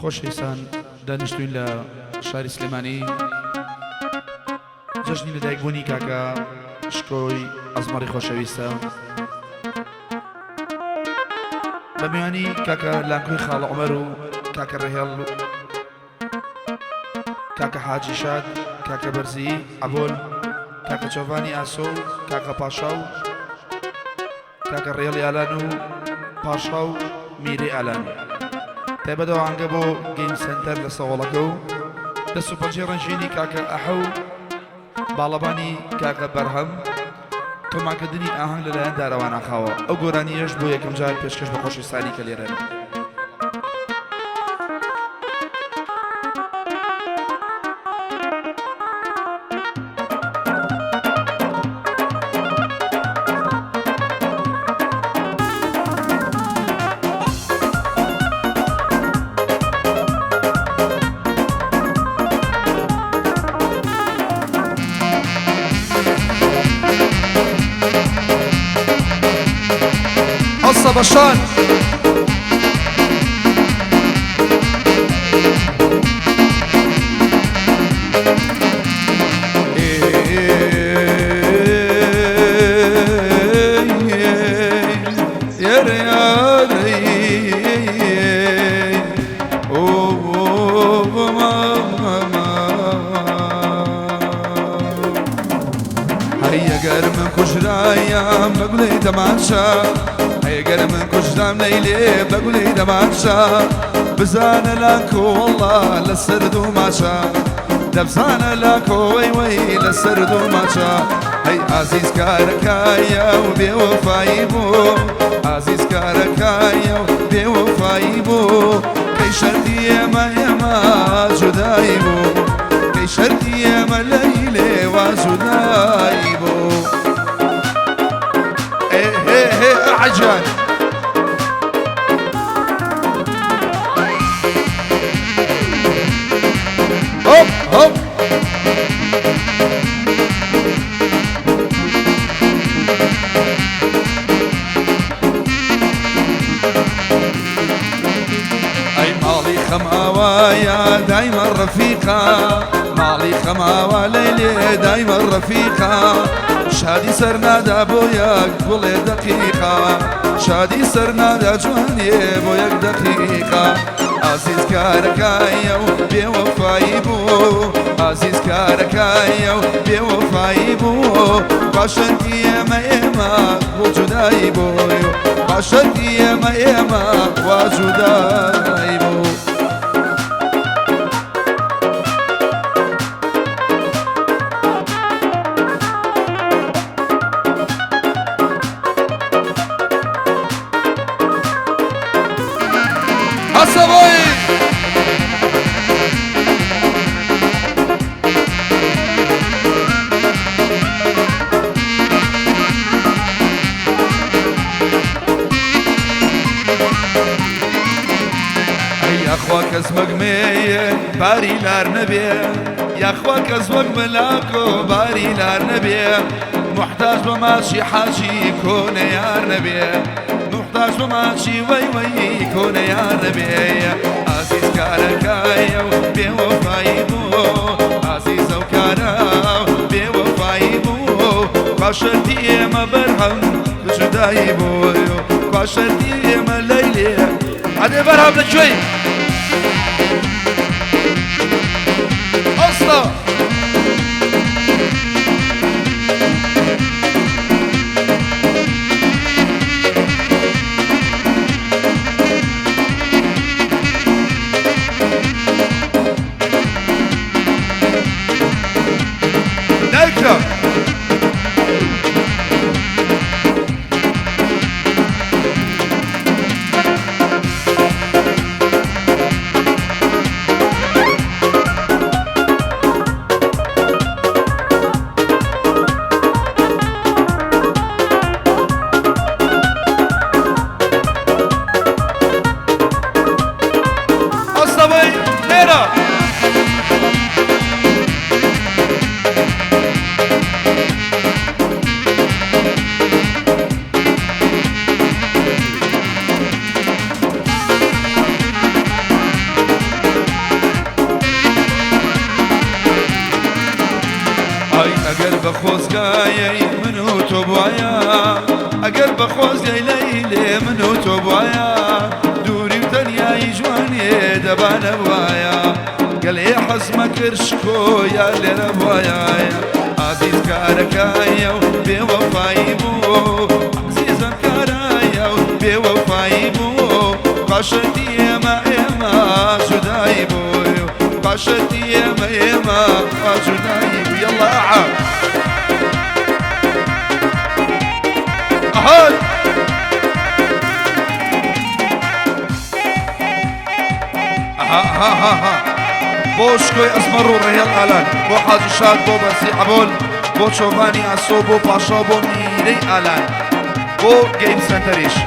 خۆشەویستان دانیشتوین لە شاری سلێمانی جەژنی لەدایکبوونی کاکە شکۆی ئەزمەڕی خۆشەویستە بە میوانی کاکە لانکۆی خاڵ عمەر و کاکە ڕێهێڵ و کاکە حاجی شاد کاکە بەرزی عەبۆل کاکە چۆڤانی ئاسۆ و کاکە پاشا و کاکە ڕێڵی ئالان و پاشا و میرەی ئالان تایبەت ئەوانگە بۆ گەیم سەنتەر لە سەوڵەکە و دەست و پەنجەی ڕەنگینی کاکە ئەحە و باڵەبانی کاکە بەرهەم تۆماکردنی ئاهەنگ لەلایەن دارەوان ئاخاوە ئەو گۆرانیەش بۆ یەکەم جار پێشکەش بە خۆشەویستانی کە لێرەن. هەستە بە شان. هەی ئەگەر من کوژرایم بە گولەی دەمانچە، هەی ئەگەر من کوژرام لەیلێ بە گولەی دەمانچە، بزانە لاکۆ وەڵا لەسەر دوو ماچە، دەبزانە لاکۆ وەی وەی لەسەر دوو ماچە. هەی ئازیز کارەکایە و بێوەفایی بوو، ئازیز کارەکایە و بێوەفایی بوو، کەی شەرتی ئێمە ئێمە جودایی بوو، کەی شەرتی ئێمە لەیلێ وا جودایی بوو. هێ هێ ئەعجان. هۆپ هۆپ. ئەی ماڵی خەماوایە دایمە ڕەفیقا، ماڵی خەماوە لەیلێ دایمە ڕەفیقا، شادی سەرنادا بۆ یەک گوڵێ دەقیقا، شادی سەرنادا جوانێ بۆ یەک دەقیقا. ئازیز کارەکایە و بێوەفایی بوو، ئازیز کارەکایە و بێوەفایی بوو، باشەرتی ئێمە ئێمە بۆ جودایی بووی، باشەرتی ئێمە ئێمە وا جودایی بوو. هەسەوەی. ئەی یاخوا کەس مەگمێیە باری لار نەبێ، یاخوا کەس وەک مەلاکۆ باری لار نەبێ، محتاج بە ماچی حاجی کۆنە یار نەبێ، محتاج بە ماچی وەی وەی کۆنە یار نەبێ. ئازیز کارەکایە و بێوەفایی بوو، ئازیزە و کارە بێوەفایی بوو، باشەرتی ئێمە بەرهەم جودایی بوو، باشەرتی ئێمە لەیلێ ئەدێ بەرهەم لەکوێی؟ ئەستا. دایکە. بە خۆزگایەی من و تۆ بوایا، ئەگەر بە خۆزگای لەیلێ من و تۆ بوایا، دووری و تەنیایی جوانێ دەبانە بوایا، گەلێ حەزمە کرد شکۆ یا لێرە بوایا. ئازیز کارەکایە و بێوەفایی بوو، ئازیزم کارایە و بێوەفایی بوو، پاشەتی ئێمە ئێمە جودایی بوو، پاشەتی ئێمە ئێمە جودایی بوو. یەڵا ئەهای ها ها ها ها. بۆ شکۆی ئەزمەڕ و ڕێهێڵ ئالان، بۆ حاجی شاد، بۆ بەرزی عەبۆل، بۆ چۆڤانی ئاسۆ، بۆ پاشا، بۆ میرەی ئالان، بۆ گەیم سەنتەریش.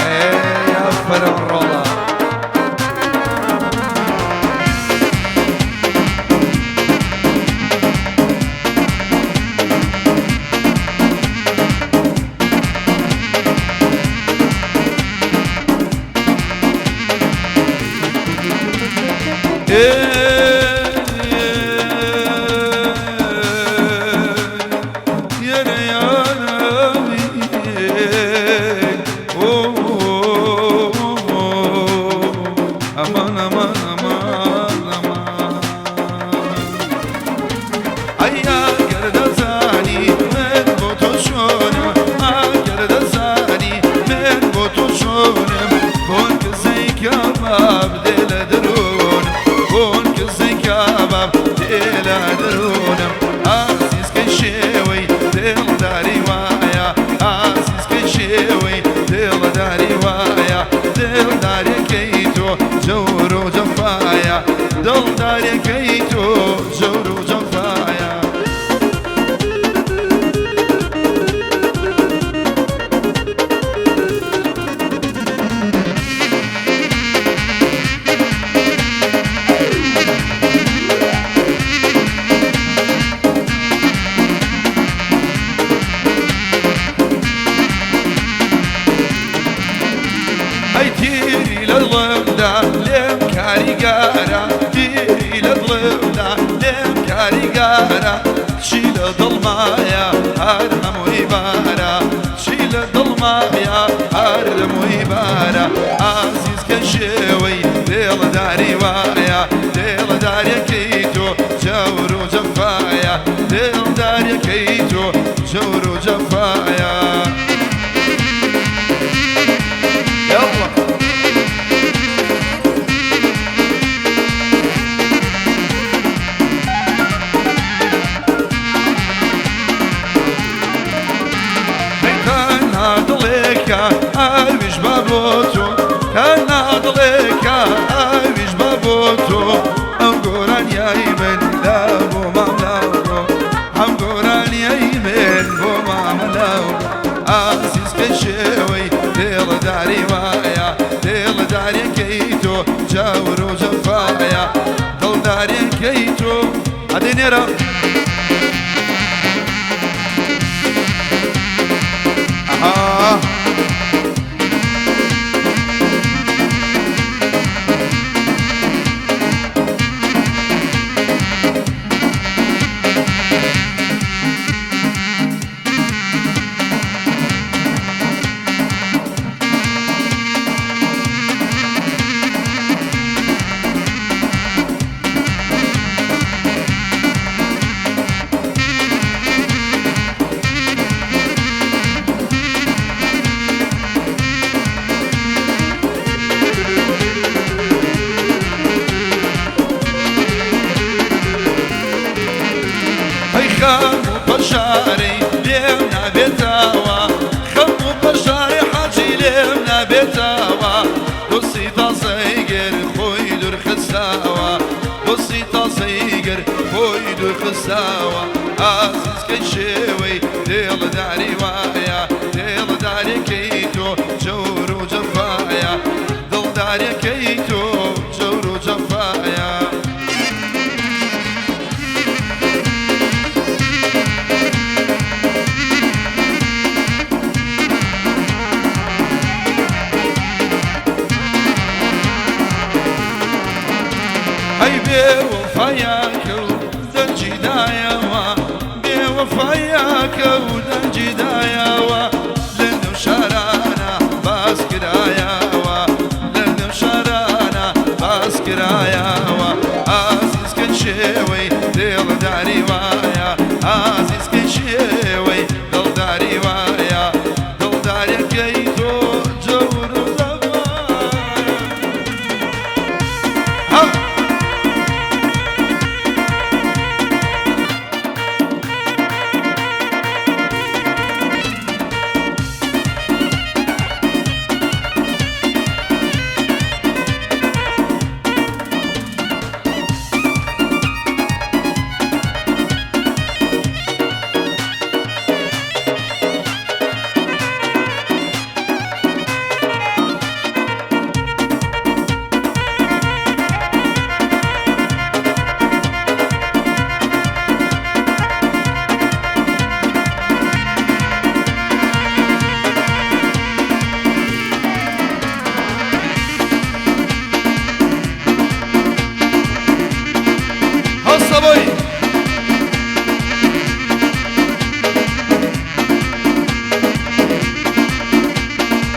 ئەی ئافەرم ڕۆڵە. ئەمان ئەمان ئەمان ئەمان. ئەی ئەگەر دەزانی من بۆ تۆ چۆنم، ئەگەر دەزانی من بۆ تۆ چۆنم، بۆن کزەی کەباب دێ لە دەروونم، بۆن کزەی کەباب دێ لە دەروونم. ئازیزکەی شێوەی دڵداری وایە، ئازیزکەی شێوەی دڵداری وایە، دڵدارەکەی تۆ جەور و جەفایە، دڵدارەکەی تۆ جەور و جەفایە. ئەی تیری لە دڵمدا لێم کاریگارە، تیری لە دڵمدا لێم کاریگارە، چی لە دڵمایە هەر هەمووی بارە، چی لە دڵمایە هەر هەمووی بارە. ئازیز کە شێوەی دڵداری وایە، دڵدارەکەی تۆ جەور و جەفایە، دڵدارەکەی تۆ جەور و جەفایە. يلا تەنها دڵێکە ئاویش بە بۆ تۆ، تەنها دڵێکە ئاویش بە بۆ تۆ، ئەم گۆرانیای من لا بۆ مام لاوگۆ، ئەم گۆرانیای من بۆ مام لاوگۆ. ئازیز کە شێوەی دڵداری وایە، دڵدارەکەی تۆ جەور و جەفایە، دڵدارەکەی تۆ ئەدەی نێرە. ئەها ئەی خەم و پەژارەی لێم نابێتەوە، خەم و پەژارەی حاجی لێم نابێتەوە، دۆستی تازەی گر خۆی دوورخستەوە، دۆستی تازەی گر خۆی دوورخستەوە. ئازیزکەی شێوەی دڵداری وایە، دڵ دڵدارەکەی تۆ جەور و جەفایە. ئەی بێ وەفایەکە و دەنگی دایەوە، بێ وەفایەکە و دەنگی دایەوە، لە نێو شارانە باس کرایەوە، لە نێو شارانە باس کرایەوە. ئازیز کە شێوەی دڵداری وایە، ئازیز کە شێوەی دڵداری وایە، دڵدارەکەی تۆ جەور و جەفایە. ها. هەستە بۆی.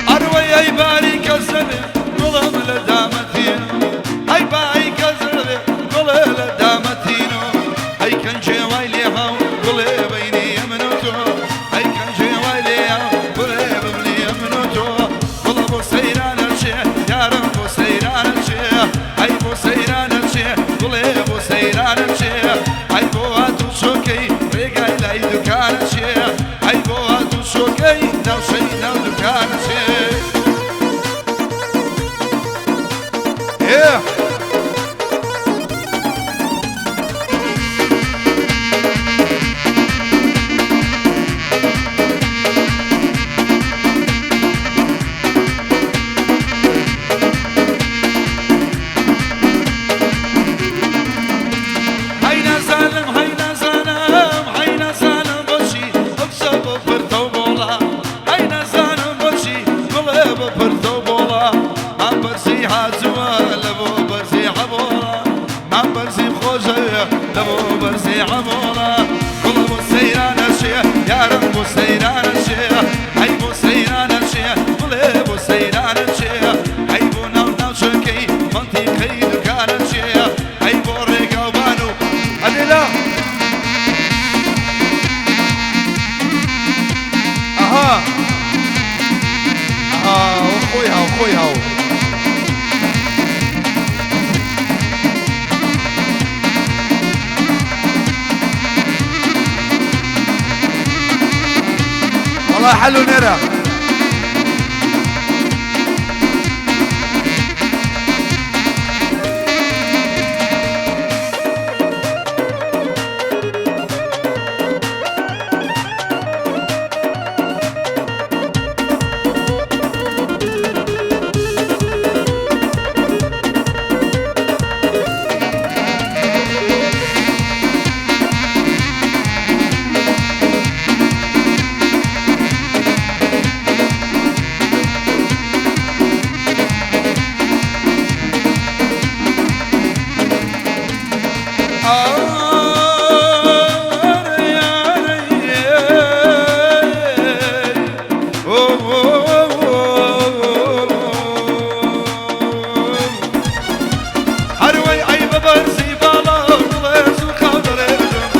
ئەروەی ئەی باریکە زەوێ گوڵم لە دامەتینۆ، ئەی باریکە زەوێ گوڵێ لە دامەتینۆ، ئەی کەنجێ وای لێ هاو گوڵێ بەینی من و تۆ، ئەی کەنجێ وای لێ هاو گوڵێ ببنی من و تۆ. گوڵە بۆ سەیرانە چێ یارم بۆ سەیرانە چێ، ئەی بۆ سەیرانە چێ گوڵێ بۆ سەیرانە چێ، ئەی بۆ هاتوو چۆکەی ڕێگای لای دوکانە چێ، ئەی بۆ هاتوو چۆکەی ناوچەی ناو دوکانە چێ. ئێ هەی نازانم، هەی نازانم، هەی نازانم بۆچی ئەو بۆ پرتە و بۆڵا، هەی نازانم بۆچی گوڵێ بۆ پرتە و بۆڵا، مام بەرزی هاتووە لە بۆ بەرزی عەبۆڵا، مام بەرزی خۆشەوێ لە بۆ بەرزی عەبۆڵا. گوڵە بۆ سەیرانە چێ یارم بۆ سەیرانە چێ، هەی بۆ سەیرانە چێ گوڵێ بۆ سەیرانە چێ، هەی بۆ ناو ناوچەکەی مەنتیقەی دوکانە چێ، هەی بۆ ڕێگاوبان و ئەدێلا. ئەها ئەها خۆی هاو خۆی هاو. والله حلو نرى. هەروەی ئەی بە بەرزی باڵا و گوڵێز و خاو دەڕێژم،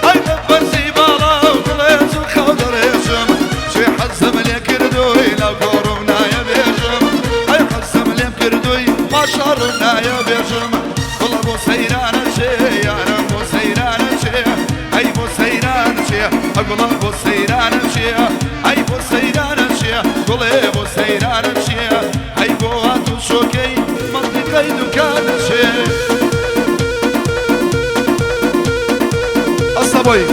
ئەی بە بەرزی باڵا و گوڵێز و خاو دەڕێژم، چێ حەزم لێ کردووی لاو گۆڕم نایە بێژم، ئەی حەزم لێم کردووی ماشاڕم نایە بێژم. گوڵە بۆ سەیرانە چێ یارم بۆ سەیرانە چێ، ئەی بۆ سەیرانە چێ گوڵە بۆ سەیرانە چێ، ئەی بۆ سەیرانە چێ گوڵێ بۆ سەیرانە چێ، ئەی بۆ هاتوو چۆکەی مەنتیقەی دوکانە چێ. ئەستا بۆی.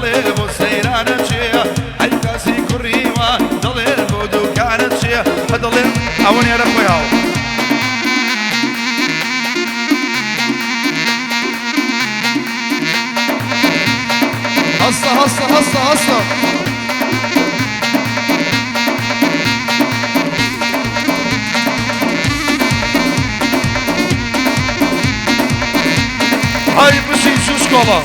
دەڵێ بۆ سەیرانە چێ، ئەی کاسی کوڕی وا دەڵێ بۆ دوکانە چێ، دەڵێ ئەوە نێرە خۆی هاو. هەستە هەستە هەستە هەستە. هەی بژی چوچکۆڵە.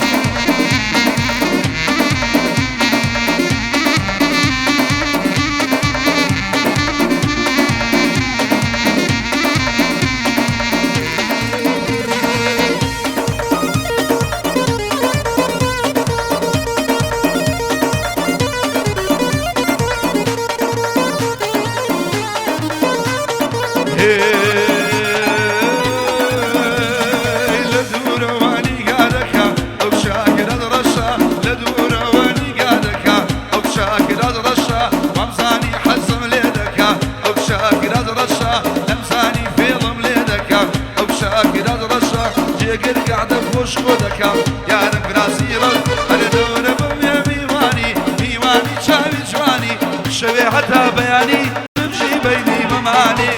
لە دوورەوە نیگا دەکا ئەو شاکرەت ڕەشە، لە دوورەوە نیگا دەکا ئەو شاکرەت ڕەشە، وامزانی حەزم لێ دەکا ئەو شاکرەت ڕەشە، نەمزانی فێڵم لێ دەکا ئەو شاکرەت ڕەشە، جێگر گەعدە خۆش خۆ دەکا یارم گراسی ڕەش. ئەرێ دەورە بم میوانی، میوانی چاوی جوانی، شەوێ هەتا بەیانی بمژی بەینی مەمانی،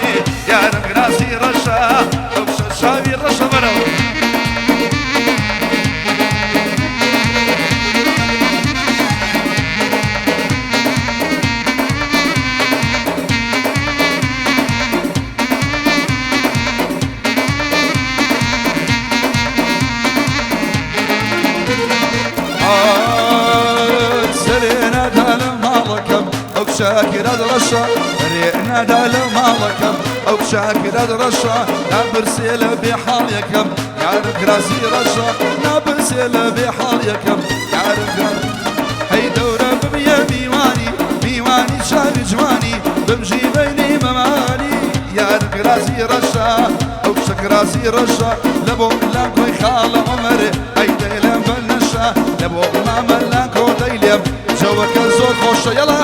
یارم گراسی ڕەشە ئەو چاوی ڕەشە بەرەوە. سەرێ نادا لە ماڵەکەم ئەو شاکرات ڕەشە، رێ نادا لە ماڵەکەم ئەو شاکرات ڕەشە، ناپرسێ لە بێحاڵ یەکەم یارم کراسی ڕەشە، ناپرسێ لە بێحاڵ یەکەم یارم کراسی. هەی دەورە ببیە میوانی، میوانی چاوی جوانی، بمژی بەینی مەمانی، یارم کراسی ڕەشە ئەو شەکراسی ڕەشە، لە بۆ لانکۆی خاڵە عومەر ئەی دەیلێم بەنەشە، لە بۆ مامە لانکۆ دەیلێم جەوەکە زۆر خۆشە. یەڵا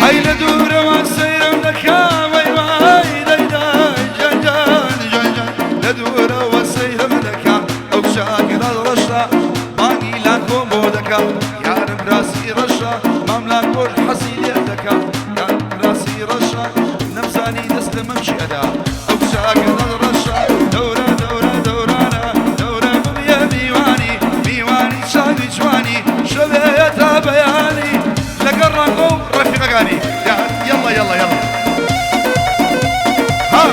هەی لە دوورەوە سەیرم دەکا وەی وای دەیدای جان جان جان جان، لە دوورەوە سەیرم دەکا ئەو شاکرات ڕەشە، بانگی لانکۆم بۆ دەکا یارم راسی ڕەشە، مام لانکۆش حەزی لێ دەکا یارم راسی ڕەشە، نەمزانی دەست لە مەمکی ئەدا ئەو شاکرات ڕەشە. دەورە دەورە دەورانە دەورە ببیە میوانی، میوانی چاوی جوانی، شەوێ تا بەیانی لەگەڵ ڕەنگۆ و ڕەفیقەکانی. یەڵا یەڵا یەڵا ها.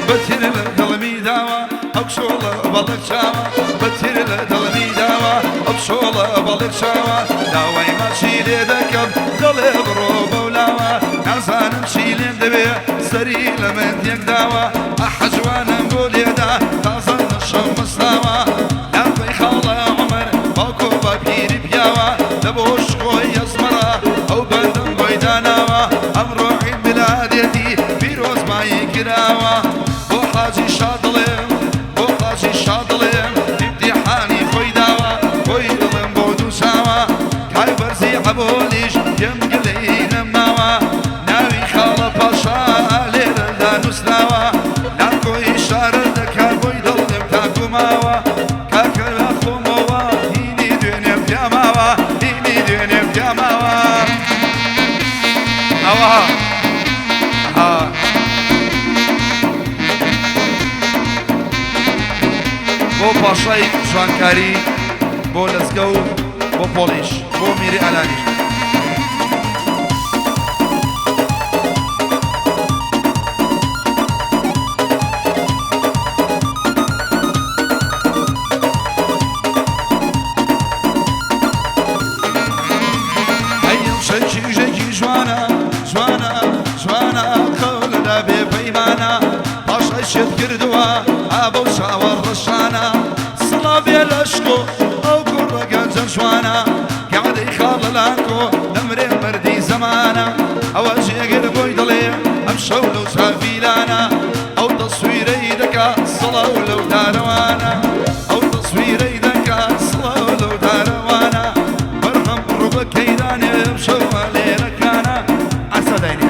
بەتیر لە دڵمی داوە ئەو شۆڵە بەڵک چاوە، بەتیر لە دڵمی داوە ئەو شۆڵە بەڵک چاوە، داوای ماچی لێ دەکەم دەڵێ بڕۆ بەولاوە، نازانم چی لێم دەوێ سەری لە من تێک داوە، ئەحەجوانم بۆ لێدا تازە نەشەم مەستاوە، لانکۆی خاڵە عومەر باوکۆ باپیری پیاوە، لە بۆ شکۆی ئەزمەرە ئەو بەندەم بۆی داناوە، ئەمڕۆ عید میلادێتی پیرۆزبایی کراوە، بۆ حاجی شادڵێم بۆ حاجی شادڵێم ئیمتیحانی خۆی داوە، خۆی دڵم بۆ دوو چاوە، کای بەرزی عەبۆلیش پێم گلەی نەماوە، ناوی ئەوە ها بۆ پاشای جوانکاری، بۆ لەزگە و بۆ پۆڵیش، بۆ میری ئالانیش. ئەی ئەو شەکیژێکی جوانە، جوانە، جوانە، قەولەدا بێ پەیمانە، پاشای شێت کردووە ئا بەو چاوە ڕەشانە. سڵاو بێ لەشکۆ ئەو کوڕە گەنجە جوانە، گەعدەی خاڵە لانکۆ دەمرێ مەردی زەمانە. ئەوە جێگر بۆی دەڵێ ئەم شەو لەو چاڤیلانە، ئەو تەسویرەی دەکا سڵاو لەو دارەوانە، ئەو تەسویرەی دەکا سڵاو لەو دارەوانە. بەرهەم ڕووبەکەی دانێ ئەم شەوە لێرەکانە. ئاسا داینێ.